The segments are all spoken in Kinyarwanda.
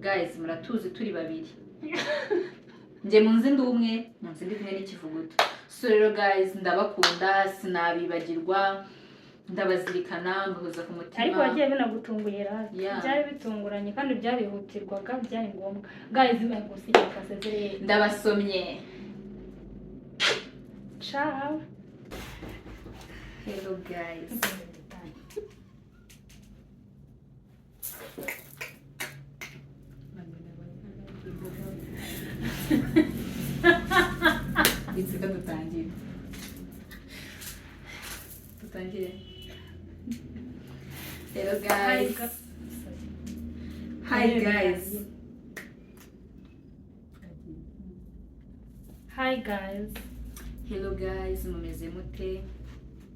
Guys, muratuzi turi babiri, njye munzi ndi umwe, munzi ndi kumwe n'ikivuguto. So rero guys, ndabakunda, sinabibagirwa, ndabazirikana, mbahoza ku mutima. Ariko wagiye binagutunguye rero. Byari bitunguranye kandi byarihutirwaga, byari ngombwa. Guys, gusa igihe twasezereye. Ndabasomye. Ciao. Hello guys. Itse ko dutangire, dutangire. Hello guys. Hi guys. Hi guys. Hello guys, mumeze mute?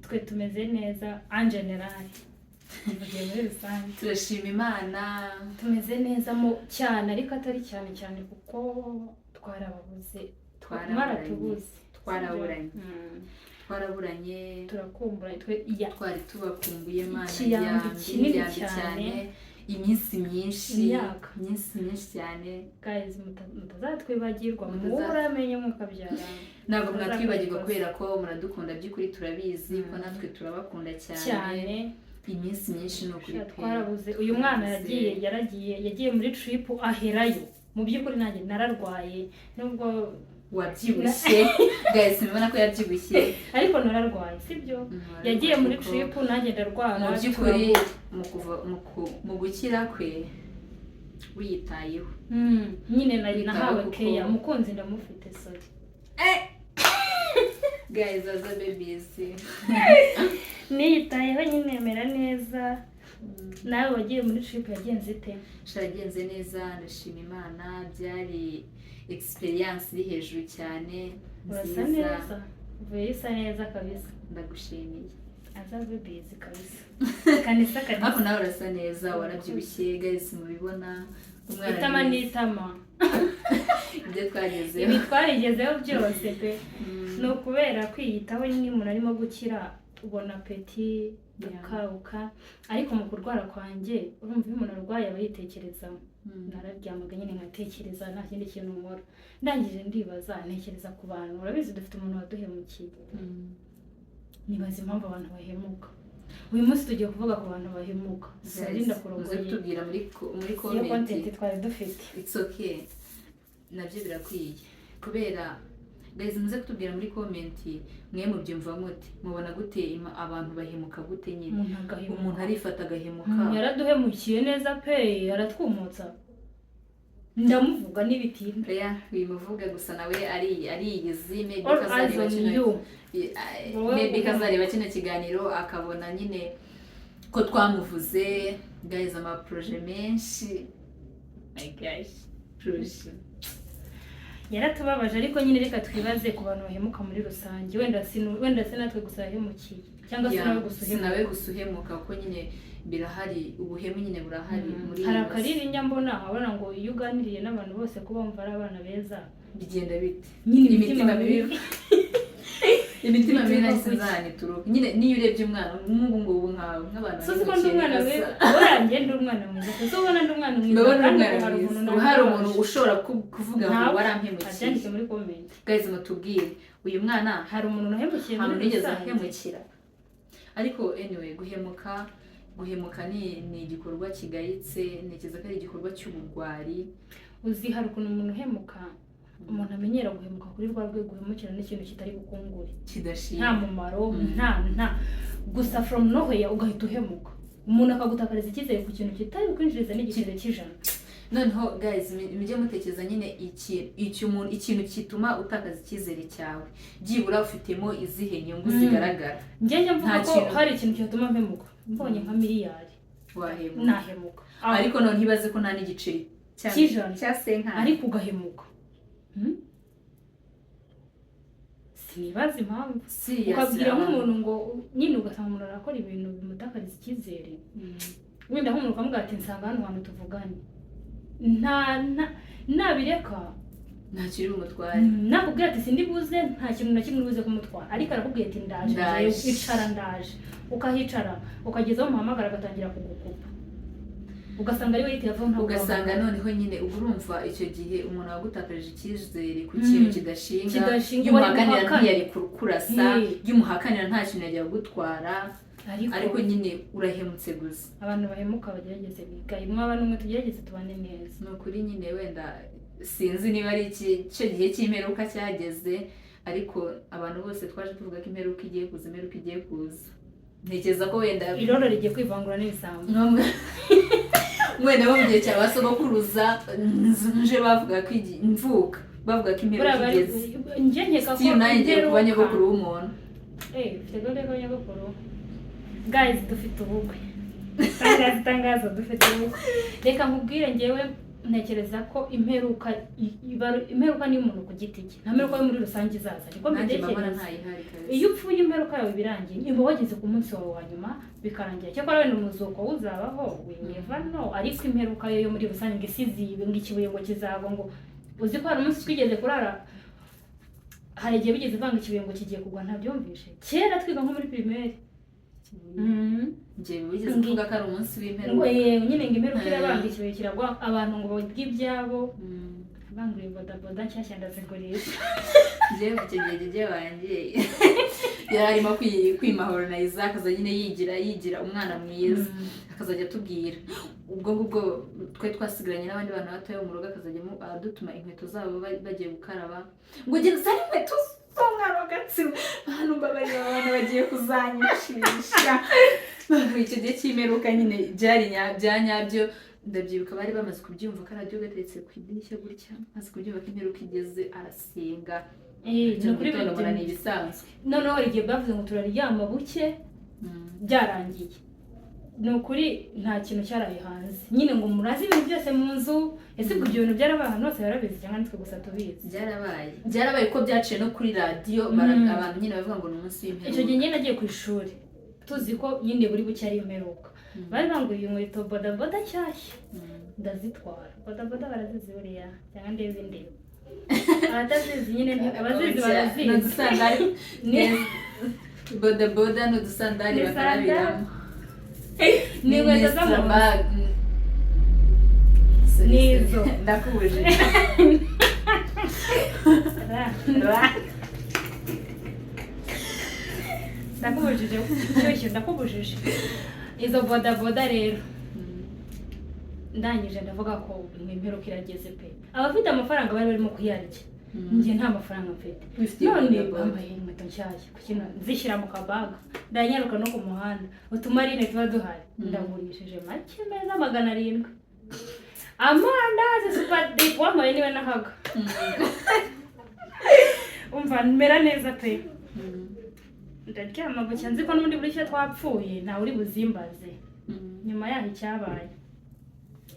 Twe tumeze neza en général, mvugiye muri rusange. Turashima Imana. Tumeze neza mo cyane, ariko atari cyane cyane kuko twarababuze. Twaraburanye. Mwaratubuze. Twaraburanye. Twaraburanye. Turakumbura twe ya. Twari tubakumbuye, Mana. Ikiyambi yambi, kinini yambi. Cyane. Cyane, iminsi myinshi. Imyaka. Iminsi myinshi cyane. Guys, mutazatwibagirwa, muramenye mukabyara. Ntabwo mwatwibagirwa kubera ko muradukunda by'ukuri, turabizi ko natwe turabakunda cyane. Cyane. Iminsi myinshi ni ukuri pe. Twarabuze. Uyu mwana Twarabuze. yagiye, yaragiye, yagiye muri trip aherayo. Mu by'ukuri nanjye nararwaye nubwo Wabyibushye guys, mubona ko yabyibushye. Ariko nararwaye, sibyo? Yagiye muri trip, nanjye ndarwara. Mu by'ukuri mu kuva mu gukira kwe wiyitayeho. Nyine Witaweho nahawe kuko- keya, umukunzi ndamufite, sorry. Guys, aza babies. Niyitayeho nyine, mera neza. Nawe wagiye muri trip, yagenze ite? Yagenze neza, ndashima Imana. Byari experience iri hejuru cyane. Urasa Nziza. neza, uvuye isa neza kabisa. Ndagushimiye. Aza babies kabisa, kanisa Ariko kanisa. nawe urasa neza, warabyibushye guys, mubibona umwana Itama mwiza. N'itama. Ibyo twagezeho. Ibi twarigezeho byose pe, ni ukubera kwiyitaho nyine. Umuntu arimo gukira, ubona appétit, ukauka, ariko mu kurwara kwanjye, urumva iyo umuntu arwaye aba yitekerezaho. Nararyamaga nyine nkatekereza, nta kindi kintu nkora. Ndangije ndibaza, ntekereza ku bantu. Urabizi dufite umuntu waduhemukiye. Nibaza impamvu abantu bahemuka. Uyu munsi tugiye kuvuga ku bantu bahemuka. Sorry. Guys, muze Ndakurogoye. kutubwira muri Iyo comment. Content twari dufite. It's okay, nabyo birakwiye kubera guys, muze kutubwira muri comment, mwe mubyumva mute? Mubona gute abantu bahemuka gute nyine? Umuntu agahemuka. Umuntu arifata agahemuka. Umuntu yaraduhemukiye neza pe, aratwumutsa, ndamuvuga n'ibitinda. Oya, wimuvuga gusa, nawe ari ariyizi, maybe All ko azareba eyes on kino you. Wowe maybe ko uhemuka. azareba kino kiganiro akabona nyine ko twamuvuze. Guys, amaprojet menshi, my gosh, projet. Yaratubabaje, ariko nyine reka twibaze ku bantu bahemuka muri rusange. Wenda si natwe gusa yahemukiye, cyangwa se nawe gusa Si uhemuka. nawe gusa uhemuka, kuko nyine birahari, ubuhemu nyine burahari muri Hari iyi si. Akariri njya mbona nkabona ngo iyo uganiriye n'abantu bose ko bumva ari abana beza. Bigenda bite? Nyine imitima mibi, imitima mibi Bituruka nahise kuki? nzahana ituruka nyine. Niyo urebye umwana nk'ubu ngubu nkawe, nk'abantu So uzi ko ndi umwana bahemukiye. mwiza? Buriya ndi umwana mwiza, kuko ubona ndi umwana mwiza. Ndabona Kandi umwana hari mwiza. umuntu Ubu hari nababaje. Umuntu ushobora kuvuga ngo Ntawe. warampemukiye. Abyandike muri comment. Guys, mutubwire uyu mwana. Hari umuntu nahemukiye Nta muri muntu yigeze rusange? ahemukira. Ariko anyway, guhemuka ni igikorwa kigayitse, ntekereza ko ari igikorwa cy'ubugwari. Uzi hari ukuntu umuntu uhemuka, umuntu amenyera guhemuka kuri rwa rwego uhemukira n'ikintu kitari bukungure, Kidashima. Nta mumaro, nta gusa from nowhere ugahita uhemuka, umuntu akagutakariza icyizere ku kintu kitari bukwinjiriza n'igiceri cy'ijana. Noneho guys, mujye mutekereza nyine ikintu gituma utakaza icyizere cyawe, byibura ufitemo izihe nyungu zigaragara? Njye njya mvuga Nta ko kintu. hari ikintu cyatuma mpemuka, mbonye nka miliyari. Wahemuka. Nahemuka. Ariko none ntibaze ko nta n'igiceri Cy'ijana. Cya senkani. Ariko ugahemuka. Sinibaza impamvu. Serious, Ukabwira abantu. nk'umuntu ngo nyine, ugasanga umuntu arakora ibintu bimutakariza icyizere. Wenda nk'umuntu ukamubwira ati: "Nsanga hano hantu tuvugane," nta nabireka. Nta kiri bumutware. Nakubwira ati: "Sindi buze," nta kintu na kimwe uri buze kumutwara, ariko arakubwira ati: "Ndaje." Ndaje. Ndaje, icara, ndaje, ukahicara, ukageza aho umuhamagara agatangira kugukupa. Ugasanga ari we yiteye avaho, ntabwo Ugasanga wamuha. Noneho nyine ubwo urumva icyo gihe umuntu wagutakarije icyizere ku kintu kidashinga, Kidashinga, iyo umuhakanira wari ntiyari kurasa, iyo umuhakanira nta kintu yajya gutwara, ariko, ariko nyine urahemutse gusa. Abantu bahemuka bagerageze bigaye. Mwaba n'umwe, tugerageze tubane neza. Ni ukuri nyine, wenda sinzi niba ari icyo gihe cy'imperuka cyageze, ariko abantu bose twaje tuvuga ko imperuka igiye kuza, imperuka igiye kuza. Ntekereza ko wenda Iroro rigiye kwivangura n'ibisambo. Wenda bo mu gihe cya ba sogokuruza nje bavuga ko mvuka bavuga ko imperuka Buriya bari igeze. Njye nkeka ko Still nanjye ngiye kuba imperuka- nyogokuru w'umuntu. Eh, ufite gahunda yo kuba nyogokuru? Guys, dufite ubukwe. Tangazo, tangazo, dufite ubukwe. Reka nkubwire, ngewe ntekereza ko imperuka imperuka ni umuntu ku giti cye, nta mperuka yo muri rusange izaza, niko Nanjye mbabona mbitekereza. Ntayihari kabisa. Iyo upfuye imperuka yawe iba irangiye, uba wageze ku munsi wawe wa nyuma bikarangira. Cyakora wenda umuzuko uzabaho, we never know, ariko imperuka yo muri rusange ngo isi izibe, ngo ikibuye ngo kizagwa, ngo uzi ko hari umunsi twigeze kurara, hari igihe bigeze vanga ikibuye ngo kigiye kugwa, ntabyumvishe kera twiga nko muri primaire. Njye wigeze kuvuga ko ari umunsi Ngo w'imperuka. Yewe nyine, ngo imperuka irabanga, ikibuye kiragwa, abantu ngo barye ibyabo. Banguriye bodaboda nshyashya ndazigurisha. Njyewe icyo gihe jye wanjye yari arimo kwimahoroniza, akazajya nyine yigira umwana mwiza, akazajya atubwira ubwo ngubwo twari twasigaranye n'abandi bana batoya mu rugo, akazajya adutuma inkweto zabo bagiye gukaraba, ngo genda uzane inkweto z'umwana wa Gatsibo. Hano mbabarira, abana bagiye kuzanyicisha. Icyo gihe cy'imperuka nyine byari bya nyabyo. Ndabyibuka bari bamaze kubyumva ko radiyo gateretse ku idirishya gutya, maze kubyumva ko imperuka igeze, arasenga. Ni mu ukuri gitondo mbona ni ibintu- ibisanzwe. Noneho hari igihe bavuze ngo turaryama buke byarangiye. Ni ukuri nta kintu cyaraye hanze nyine, ngo murazi ibintu byose mu nzu. Ese ubwo ibyo bintu byarabaye ahantu hose barabizi, cyangwa nitwe gusa tubizi? Byarabaye, byarabaye ko byaciye no kuri radiyo, abantu nyine bavuga ngo ni umunsi w'imperuka. Icyo gihe njye nagiye ku ishuri tuzi ko nyine buri buke ari imperuka. Bari banguriye inkweto bodaboda nshyashya, ndazitwara. Bodaboda barazizi buriya, cyangwa ndebe ndebe abatazizi nyine abazizi Ni barazizi. Udusandari. Bodaboda ni udusandari Ni bakarabiramo. Ni inkweto zo mu nzu. Sorry, Ni izo. sorry. Ndakubujije. Ra. Ndakubujije nshyushyu, ndakubujije. Izo bodaboda rero, ndangije ndavuga ko imperuka irageze pe. Abafite amafaranga bari barimo kuyarya, njye nta mafaranga mfite. Wifitiye None bodaboda. bambaye inkweto nshyashya, kuki nzishyira mu kabaga, ndanyaruka no ku muhanda, utumarine tuba duhari. Ndagurishije make meza, 700, amandazi, Super Dip wambaye niwe nahaga. Umva, mera neza pe. Ndaryama bucya nzi ko n'ubundi buri cyo twapfuye ntawe uri buzimbaze. Nyuma yaho icyabaye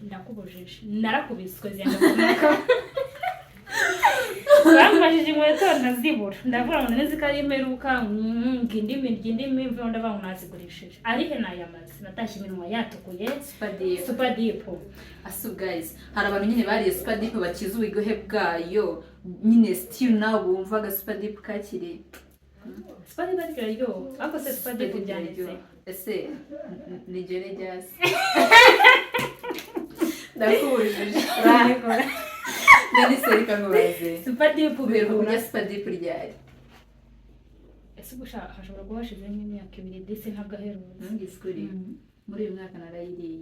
ndakubujije, narakubiswe zenda kunuka. Bamfashije inkweto ndazibura, ndavuga ngo nzi ko ari imperuka, ngo indimi ndya indimi mveho, ndavuga ngo nazigurishije arihe nayamaze. Natashye iminwa yatukuye. Super Dip. Super Dip. Asu guys, hari abantu nyine bariye Super Dip bakiza uburyohe bwayo nyine, still now bumva aga Super Dip kakiri. Super Dip ariko iraryoha, ariko se Super Dip byanditse? Ese ni jere ryasi? Ndakubujije. None se reka nkubaze, Super Dip uheruka bigura kurya Super Dip ryari? Ese ubwo hashobora kuba hashize nk'imyaka 2 ndetse ntagaherutse. Ntumbwize ukuri, muri uyu mwaka narayiriye.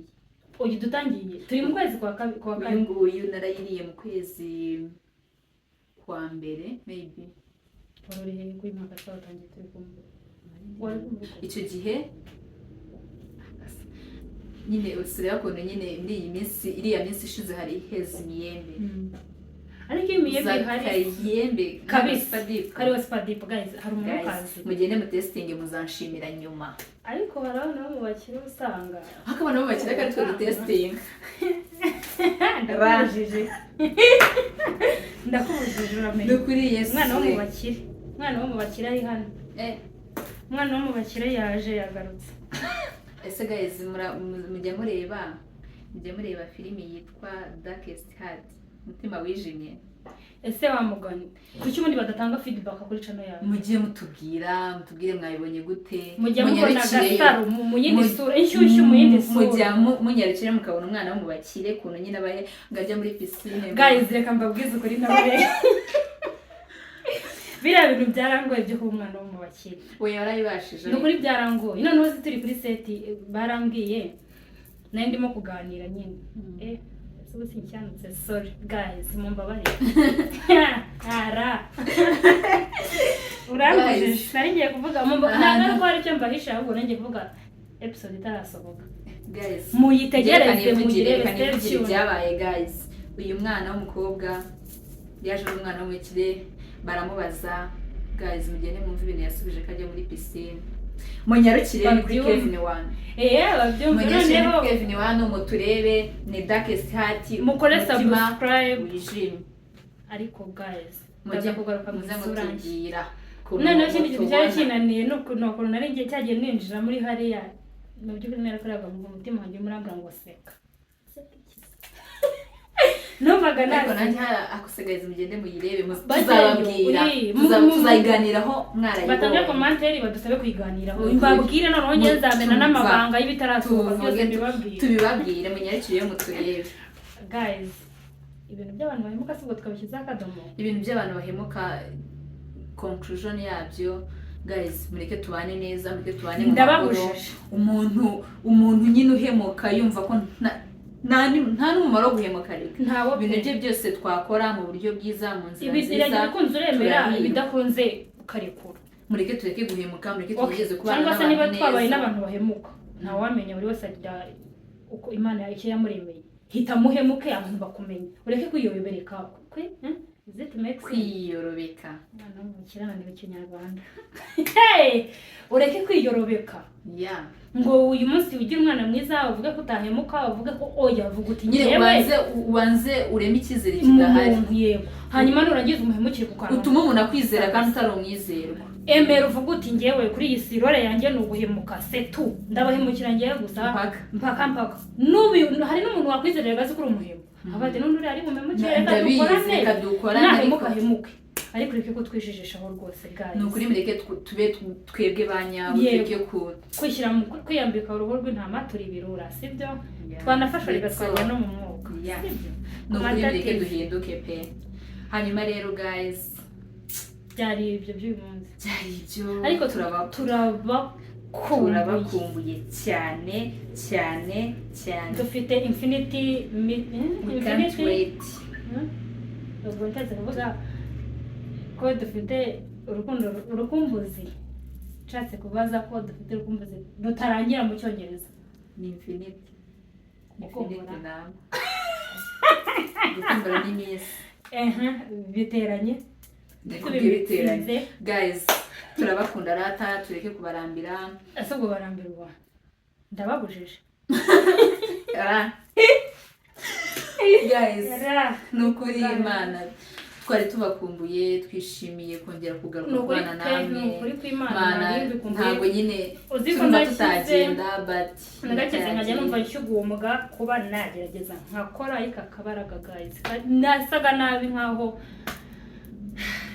Uyu dutangiye, turi mu kwezi kwa kwa Uyu kane. nguyu narayiriye mu kwezi kwa mbere maybe. Wari uri hehe kuri mwaka twatangiye turi kumwe? Wari uri mu rugo? Icyo gihe nyine usireba ukuntu nyine muri iyi minsi, iriya minsi ishize hari heza imiyembe. Ariko iyo imiyembe ihari Kayembe. Kabisa. Super Dip. Kariho Super Dip guys, hari Guys, umuntu mugende mutesitinge, muzanshimira nyuma. Ariko hari abana bo mu bakire usanga Ariko abantu bo bakire ko ari twe dutesitinga. Ndakubujije, ndakubujije, uramenye. Ni ukuri Yesu. Umwana wo mu bakire, umwana wo mu bakire ari hano. Eh, Umwana wo mu bakire yaje, yagarutse. Ese guys, mujya mureba filimi yitwa Darkest Heart? Umutima wijimye. Ese wamugani, kuki ubundi badatanga feedback kuri channel yawe? Mujye mutubwira, mutubwire mwabibonye gute. Mujya mubona Munyarukireyo. Agasaro mu yindi sura, inshyushyu mu yindi sura. Mujya munyarukire mukabona umwana wo mu bakire, ukuntu nyine aba ngo ajya muri piscine. Guys, reka mbabwize ukuri, nawe biriya bintu byarangoye byo kuba umwana wo mu bakire. We warabibashije. Ni ukuri byarangoye. Noneho uzi turi kuri set, barambwiye, nari ndimo kuganira nyine, ese ubu sincyanutse? Sorry guys, mumbabarire, ara urambujije. Guys. Nari ngiye kuvuga ntabwo ari ko hari icyo mbahisha, ahubwo nari ngiye kuvuga episode itarasohoka. Guys, muyitegereze, reka muyirebe. reka Stay nivugire tuned. ibyabaye. Guys, uyu mwana w'umukobwa yaje ari umwana w'umukire, baramubaza. Guys, mugende mwumve ibintu yasubije ko ajya muri piscine. Munyarukire, ni kuri Babyumve. Kevin One. Babyumve. Munyarukire Noneho kuri Kevin One, muturebe, ni darkest heart, mukore umutima subscribe. wijimye. Ariko guys, Mujye ndaza kugaruka mu muze isura nshya. mutubwira ukuntu Noneho ikindi kintu cyari mutubona. kinaniye ni ukuntu nari ngiye cyagiye ninjira muri hariya, mu by'ukuri narakoraga mu mutima wanjye murambwira ngo seka. Seka iki se? Numvaga Ariko nasi nanjye akusigaye, mugende muyirebe, Bajyayo, tuzababwira. Tuzayiganiraho batange mwarayibonye. Commentaire badusabe kuyiganiraho. Ni ukuri. Mbabwire noneho njye nzamena n'amabanga y'ibitarasohoka byose, Tuvuge mbibabwire. Tubibabwire, munyarukire muturebe. Guys, ibintu by'abantu bahemuka si ubwo twabishyizeho akadomo? Ibintu by'abantu bahemuka, conclusion yabyo, guys, mureke tubane neza, mureke tubane mu mahoro. Ndababujije. Umuntu nyine uhemuka yumva ko nta n'umumaro wo guhemuka reka. Ntawo Ibintu pe. bye byose twakora mu buryo bwiza, mu nzira nziza, Ibikunze uremera, turahirwa. ibidakunze ukarekura. Mureke tureke guhemuka, mureke Okay. tugerageze kubana Cyangwa se niba n'abantu twabaye neza. n'abantu bahemuka, ntawamenya, buri wese agira uko Imana icyo yamuremeye. Hita muhemuke abantu bakumenya, ureke kwiyobereka kwe, eh? Is it make sense? Kwiyorobeka. Umwana w'umukirani w'ikinyarwanda. Hey! Ureke kwiyorobeka ngo uyu munsi ugire umwana mwiza, uvuge ko utahemuka, uvuge ko oya, vuga uti Nyine njyewe ubanze ubanze ureme icyizere mu kidahari. muntu, yego, hanyuma nurangiza umuhemukire ku kantu. Utuma umuntu akwizera kandi utari umwizerwa. Emera uvuge uti njyewe kuri iyi sirore yanjye ni uguhemuka setu, ndabahemukira ngewe gusa. Mpaka. Mpaka mpaka n'ubu hari n'umuntu wakwizerera azi ko uri umuhemu, avuga ati n'undi uriya ari bumemukire, reka Ndabizi, dukorane. Reka dukorane. Nahemuka Ariko ahemuke, ariko ureke ko twijijishaho rwose, guys. Ni ukuri, mureke tube twebwe ba nyabo. Yego. Tureke ku Kwishyira mu kwiyambika uruhu rw'intama, turi ibirura, sibyo? Twanafashwa bigatwajya no mu mwuka, sibyo? Ni ukuri, Amata mureke TV. duhinduke pe. Hanyuma rero guys, Byari ibyo by'uyu munsi. Byari ibyo. Ariko turabakumbuye. Turabakumbuye cyane cyane cyane. Dufite infinity We can't infinity wait. Ubwo nshatse kuvuga ko dufite urukundo, urukumbuzi, nshatse kubaza ko dufite urukumbuzi rutarangira mu Cyongereza. Ni infinity. Gukumbura. Infinity number. Gukumbura n'iminsi. Ehe, biteranye. Ndikubwiye biteranye. Guys, turabakunda rata, tureke kubarambira. Ese ubwo barambirwa? Ndababujije. Ah. Guys, Ra. ni ukuri Imana twari tubakumbuye, twishimiye kongera kugaruka Ni ukuri kubana pe, namwe. ni ukuri kw'Imana, Mana, nari mbikumbuye. ntabwo nyine Uzi ko turumva nashyize tutagenda, but nagakize nkajya numva nshyugumbwa kuba nagerageza nkakora, ariko akabaraga guys nasaga nabi, nkaho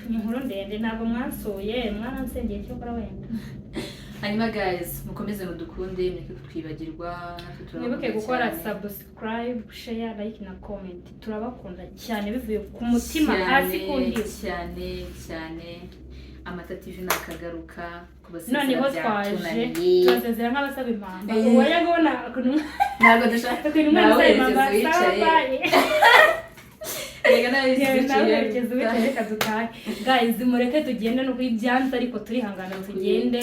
ni inkuru ndende. Ntabwo mwansuye, mwaransengeye cyokora wenda. Hanyuma guys, mukomeze mudukunde, mureke kutwibagirwa, natwe turabakunda Mwibuke gukora cyane. subscribe, share, like na comment. Turabakunda cyane bivuye ku mutima Cyane, hasi ku ndiba. cyane cyane. Amata TV nakagaruka, kubasezera Noneho twaje byatunaniye. turasezera nk'abasaba impamba. Uwajya kubona ukuntu Ntabwo dushaka ukuntu umwana nawe usaba impamba werekeza sawa wicaye. Bye. Reka nawe Yewe, nawe wicaye. werekeza wicaye, reka dutahe. Guys, mureke tugende, nuko ibyanze ariko turihangana tugende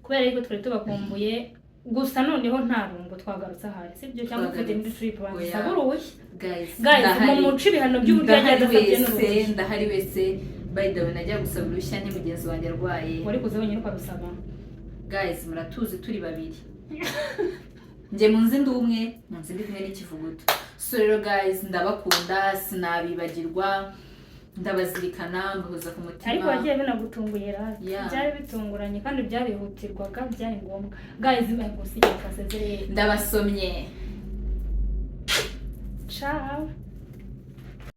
kubera yuko twari tubakumbuye gusa. Noneho nta rungo, twagarutse ahari, sibyo? Cyangwa ufite indi trip Oya. banza uruhushya. Guys, Guys, ndahari. mu muce ibihano by'uburyo yagiye Ndahari adasabye wese n'uruhushya. Ndahari wese. By the way, najya gusaba uruhushya ni mugenzi wanjye arwaye. Wari kuza wenyine ukabisaba. Guys, muratuzi turi babiri, njye mu nzi ndi umwe, mu nzi ndi kumwe n'ikivuguto. So rero guys, ndabakunda, sinabibagirwa, ndabazirikana, mbahoza ku mutima. Ariko wagiye binagutunguye rero. Byari bitunguranye kandi byarihutirwaga, byari ngombwa. Guys, gusa igihe twasezereye. Ndabasomye. Ciao.